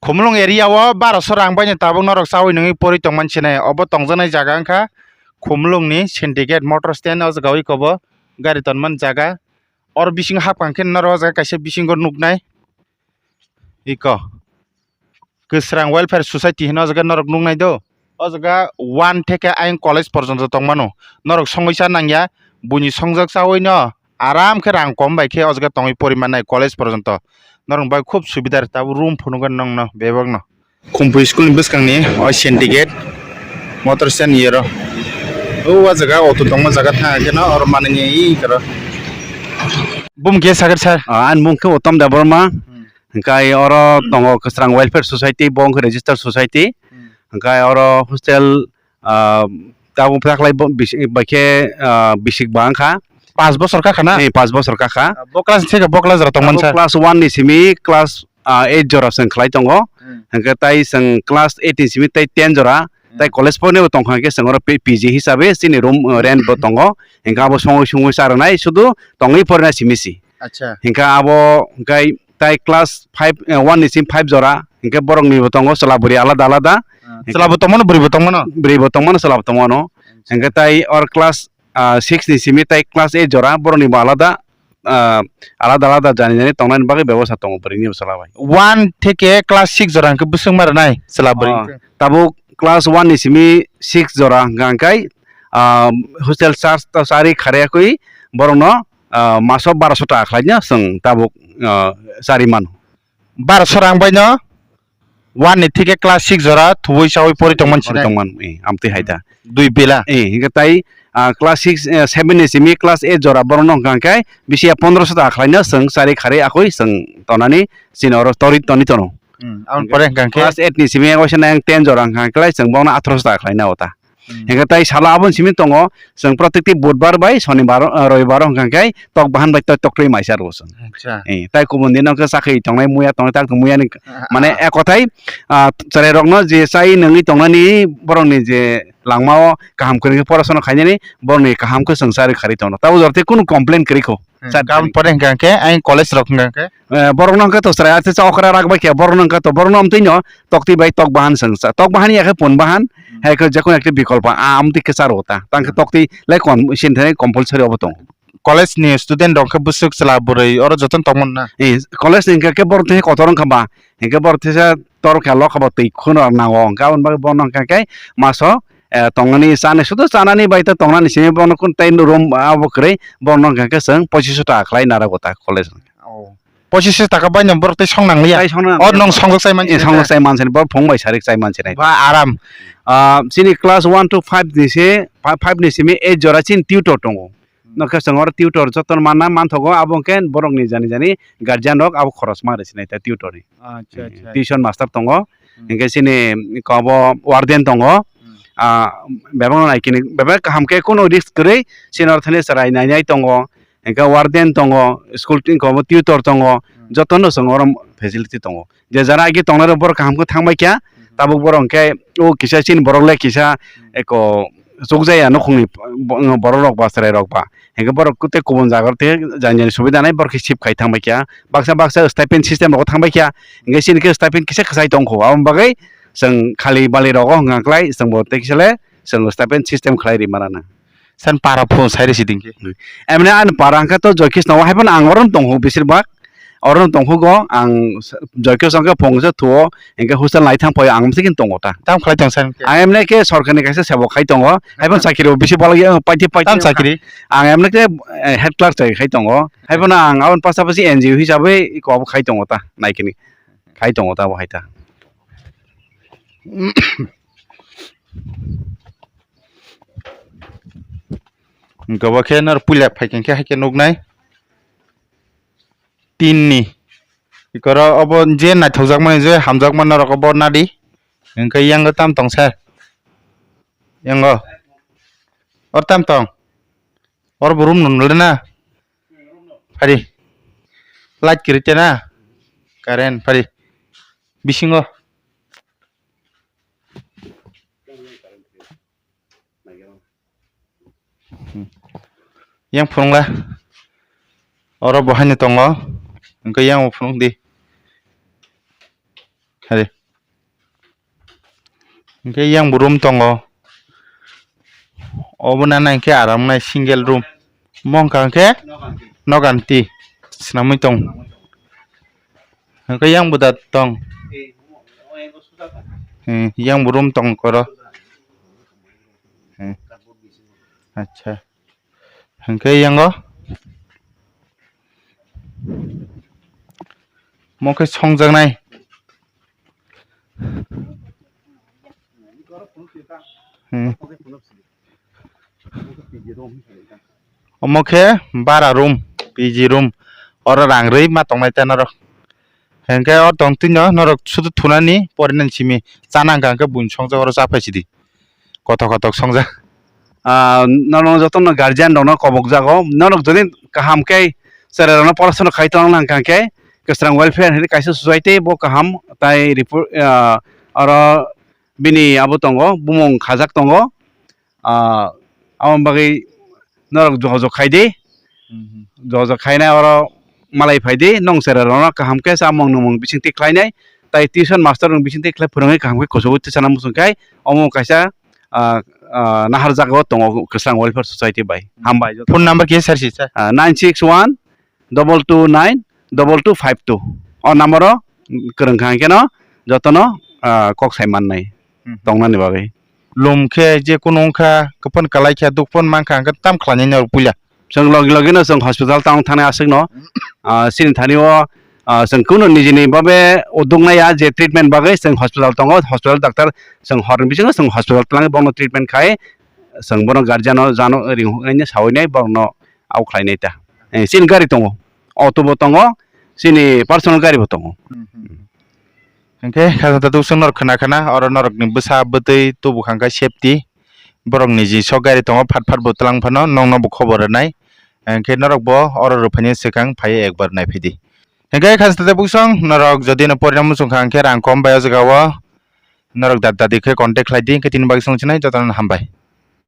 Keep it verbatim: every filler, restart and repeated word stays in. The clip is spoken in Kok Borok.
Khumulwng area o barosho rang bai no tabuk norok chaui nungwi pori tongmani sinai. Obo tongjaknai jaga wngkha Khumulwng ni Syndicate motor stand, o jaga o iko bo gari tonmani jaga. Oro bisingo hapkang khe norok o jaga kaisa bisingo nuknai. Iko Kwsrang Welfare Society hino o jaga norok nuknai do. O jaga one theke ayang college porjonto tongmano. Norok songwi cha nangya, buini songjak chaui no aram khe rang kom bai khe o jaga tongwi pori mannai college porjonto. Norok bai khub subidar tabuk room phunukgwi nongno bebak no. Khumpui school ni bwskang ni o Syndicate motor stand yero. O jaga auto tongma jaga thang khe no oro manani i karo. Bumung khe sakhe sir. Ah, ani mung khe Uttam Debbarma. Hmm. Hingkai oro tongo Kwsrang Welfare Society, bo wngkha registered society. Hmm. Hingkai oro hostel, ah, tabuk taklai bo bisi-, baikhe, ah, bisik ba wngkha. Pas bosor kakha na? Eh, pas bosor kakha. Ah, bo class ni theke bo class jora tongmani sir? Class one ni simi class, ah, eight jora chwng khlai tongo. Hmm. Hingkhe tai chwng class eight ni simi tai ten jora. Hmm. Tai college pornai bo tongkha hingkhe chwng oro P-, P G hisabe chini room, uh, rent bo tongo. Hingkhe abo songwi songwi charwnai sudu tongwi pornai simi si. Acha. Hingkhe abo hingkhe tai class five, eh, one ni simi five jora. Hingkhe borokni bo tongo chwla bwrwi alada alada. Ah, hingkhe chwla bo tongmano, bwrwi bo tongmano? Bwrwi bo tongmano, chwla bo tongmano. Acha. Hingkhe tai or class, ah, six ni simi tai class eight jora, borokni bo alada, ah, alada alada jani jani tongnani bagwi bebosta tongo bwrwini bwsala bai. One theke class six jora hwnkhe bwswk ma rwnai chwla bwrwi? Ah, tabuk class one ni simi six jora hwnkha hwnkhe, ah, hostel charge ta chari kharwi borokno, ah, maso barosho taka khlaino chwng tabuk, ah, chari mano. Barosho rang baino one ni theke class six jora thuwi chawi pori tongmani sinai. Pori tongmani, eh, amtwi hai da. Dui bela. Eh, hingke tai, ah, class six, eh, seven ni simi class eight jora borokno hingka hingke bisi ya pondrosho taka khlaino chwng chari kharwi akoi chwng tonani chini oro tori toni tono. Hmm, aboni pore hingka hingke class eight ni simi waisa nang ten jora hingka hingke chwng bono atharoso taka khlaina ota. Hmm. Hingke tai salo aboni simi tongo, chwng protekti budbar bai sonibar, ah, robibar hingka hingke tok bahan bai tok, toktwi maisa rwo chwng. Acha. Eh, tai kubun dino hingke chakri tongnai, muya tongnai, tak muyani, ah, mane ah, ekothai, ah, chwrairokno je chai nungwi tongnani borokni je langmao kaham kwrwngkhe porasona khainani borokni kaham khe chwng chari kharwi tongo. Tabuk jora tei kunu complain kwrwi kho. Hmm, chat gam kwrwi. Pore hingka hingke ayang college rok hingka hingke. Eh, borokno hingke to chwrai ate cha okra rak bai khe borokno hingka to borokno amtwi no tokti bai tok bahan chwng cha. Tok bahan ya khe pon bahan, hmm, hai khe jekon ekta bikolpa a amtwi khe charo ta. Tang khe, hmm, tokti lai kon sin thani compulsory obo tongo. College ni student rok khe bwswk chwla bwrwi oro jotono tongmani na? Eh, college ni hingka khe borok tei kotor wngkha ba, hingke borok teisa tor khe lokha bo twi kheno nango, hingke aboni bagwi bono hingka khe maso, eh, tongnani chani sudu chanani bai ta tongnani simi bono kun tei room abo kwrwi bono hingka khe chwng pochisho taka khlai narago ta college. Oh. Pochisho taka bai no borok tei song nangliya? Tai song nang. O nwng songjak chai mansi? Eh, songjak chai mansi, borok phung bai sarik chai mansi nai. Ba aram. Ah, chini class one to five ni se, fi-, five ni simi eight jora chini tutor tongo. Nokhe chwng oro tutor jotono manna manthogo, abo hwnkhe borokni jani jani guardian rok abo khorosma rw sinai ta tutor ni. Acha, acha. Tuition master tongo, hmm, hwnkhe chini kobo warden tongo, hmm, ah, bebakno naikini bebak kaham khe kunu risk kwrwi chini oro thani chwrai nainai tongo, hwnkhe warden tongo, school ni kobo tutor tongo, hmm, jotono chwng oro facility tongo. Je jara agi tongnai rok borok kaham khe thang bai kha, mhm, tabuk borok hwnkhe o kisa chini borok le kisa, mhm, eko chukjaya nukhungni bo-, borok rok ba chwrai rok ba. Hwnkhe borok tei kubun jaga rok tei jani jani subida nai borok khe shift khai thang bai kha. Baksa baksa stipend system rogo thang bai kha. Hwnkhe chini khe stipend kisa kwchai tong kho. Aboni bagwi chwng khali bali rogo hwnkha khlai chwng bo tei kisa le chwng stipend system khlai ri mano. San para phone sai risi dingkhe. Emne ani para hwnkhe to Joy Krishna o hai phano ang oro tong kho besir bak. Oro tong kho go ang Joy Krishna khe phone se thuo, hwnkhe hostel nai thang phai ang msik tongo ta. Tam khlai tong san khe. Ang emne khe sorkar ni kaisa sebok khai tongo. Hai phano chakri bo bisi balai ya, paiti paiti. Tam chakri? Ang emne khe, eh, head clerk chai khai tongo. Hai phano ang aboni pasapasi N G O hisabe iko abo khai tongo ta, naikini. Khai tongo ta bo hai ta. Hwnkhe bo khe noro puila phaikhe hwnkhe hai khe nuknai. Tin ni. Ikoro obo je naithokjakmani je hamjakma norok obo nadi. Hwnkhe yango tam tong sir. Yango. Or tam tong. Or bo room no nole na. Phari. Light kwrwi te na. Current phari. Bisingo. Yang phunukla. Oro bo haino tongo. Hwnkhe yang bo phunuk di. Hai. Hwnkhe yang bo room tongo. Obo nana hwnkhe aram nai single room. Mo wngkha hwnkhe noganti swnamwi tong. Hwnkhe yang bo da tong. Hmm, yang bo room tong koro. Hmm. Acha. Hwnkhe yango mo khe songjaknai. Hmm. Omo khe bara room, P G room. Oro rang rwi ma tongnai ta norok. Hwnkhe o tong twino norok sudu thunani porinani simi chana hwnkha hwnkhe buini songjak oro cha phai sidi. Kothok kothok songjak. Ah, norok jotono guardian rokno kobok jago. Norok jodi kaham khe cherai rokno porasona khai tong lang hwnkha khe Kwsrang Welfare hinwi kaisa society bo kaham tai report, ah, oro bini abo tongo, bumung khajak tongo. Ah, aboni bagwi norok jogajog khai di. Mhm. Jogajog khainai oro malai phai di, nwng cherai rokno kaham khe chamung nwngmung bisingtwi khlainai, tai tuition master rok bisingtwi khlai phwrwngwi kaham khe kuchugo tisana muchung khai omo kaisa, ah, ah, nahar jagao tongo Kwsrang Welfare Society bai. Hambai joto. Phone number kisa sir si sir? Ah, nine six one double two nine double two five two. O number o kwrwng kha hwnkhe no jotono, ah, kok sai mannai Mhm. tongnani bagwi. Lum khe je kunu wngkha, kwphun kalai kha, dukphun mankha, hwnkhe tam khlainai norok puila? Chwng logi logi no chwng hospital tang thani aswk no, ah, chini thani o, ah, chwng kunu nijini babe uduk naiya je treatment bagwi chwng hospital tongo, hospital doctor chwng hor ni bisingo chwng hospital twlangwi bono treatment khai, chwng bono guardian o jano ring hoknai sawi nai borok no au khlai nai ta. Eh, chini gari tongo, auto bo tongo, chini personal gari bo tongo. Hwnkhe kha ta tuk chwng norok khna khna, oro norokni bwsa bwtwi tubu kha hwnkhe safety. Borokni ji sok gari tongo, phat phat bo twlang phano nokno bo khobor rwnai. Hwnkhe norok bo oro rwphaini swkang phai ekbar naiphai di. Hwnkhe kha ta tuk chwng norok jodi no porina muchung kha hwnkhe rang kom bai o jaga o norok dadi khe contact khlai di, hwnkhe tini bagwi chwng sinai jotono hambai.